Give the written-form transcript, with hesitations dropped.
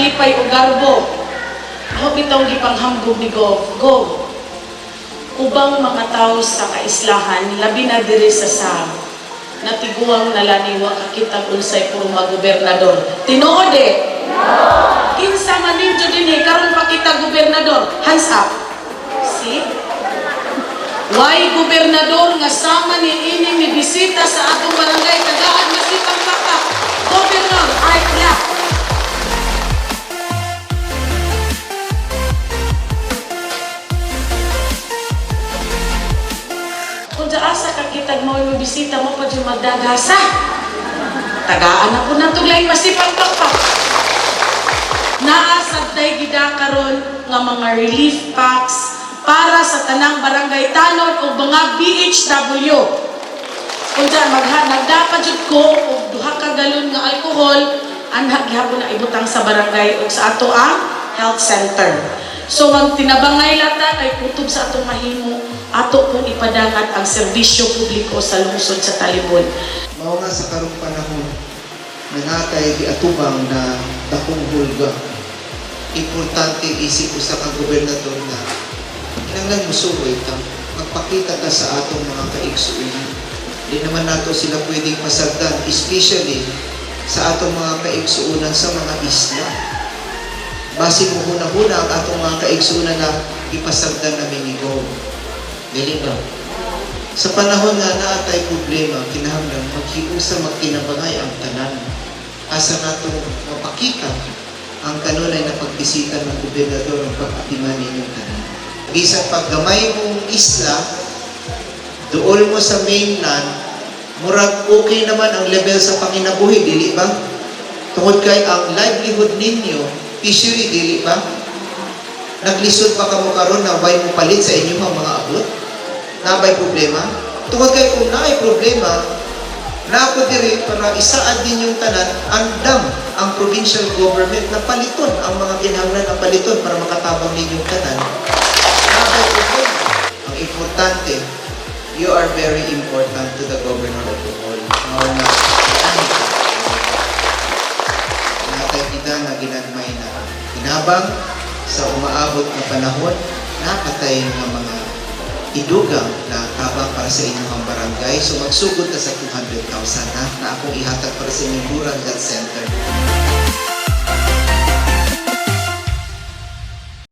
kalipay o garbo. Ako bitong gipanghambog ni Gov. Gov, ubang mga tao sa kaislahan, labi na diri sa Sab, natiguang nalaniwa kakitag unsay porma gobernador. Tinuod eh? Kinsa man ninyo dinhi karon pa kita gobernador? Hands up. See? Why gobernador nga sama ni ini ni bisita sa atong barangay tagaan masipang pakpak? Governor Art Yap. Kung asa ka kitag mo yung bisita mo pa dyan magdagasa. Tagaan na po na laing masipang pakpak. Naa sad tay gida karon nga mga relief packs para sa tanang barangay tanod o mga BHW. Kung dyan, nagdapa jud ko og 2 ka galon nga alkohol, anha gihapon na ibutang sa barangay o sa ato ang health center. So magtinabangay lata kay kutob sa atong mahimo, ato pong ipadangat ang serbisyo publiko sa lungsod sa Talibon. Mao nga sa karong panahon na natay giatubang na dakong hulga. Importante isip usa ka gobernador na kinahanglan mosuroy ta, magpakita ta sa atong mga kaigsuonan. Di naman nato sila pwedeng pasagdan, especially sa atong mga kaigsuonan sa mga isla. Basin mo huna-huna ang atong mga kaigsuonan na ipasagdan namin ni Gov. Dili ba? Sa panahon nga naa tay problema, kinahanglan maghiusa, magtinabangay ang tanan. Asa nato mapakita ang kanunay na pagbisita ng gobernador, ang pag-atiman ninyong tanan. Bisan pag gamay mong isla, duol mo sa mainland, murag okay naman ang level sa panginabuhi, dili ba? Tungod kay ang livelihood ninyo, fishery, dili ba? Naglisod pa kamo karon na way mo palit sa inyong mga abot? Nabay problema? Tungod kay kung naay problema, na ako diri para isaad ninyong tanan, andam ang provincial government na paliton ang mga kinahanglan na paliton para makatabang ninyong tanan. Nabay problema. Ang importante, you are very important to the governor of Bohol. Mao nga, ani ka. Natay kita nga ginagmay na hinabang sa umaabot na panahon, napatay nga mga idugang na tabang para sa inyong barangay. So magsugod na sa 200,000 ha, na akong ihatag para sa inyong Rural Health Center.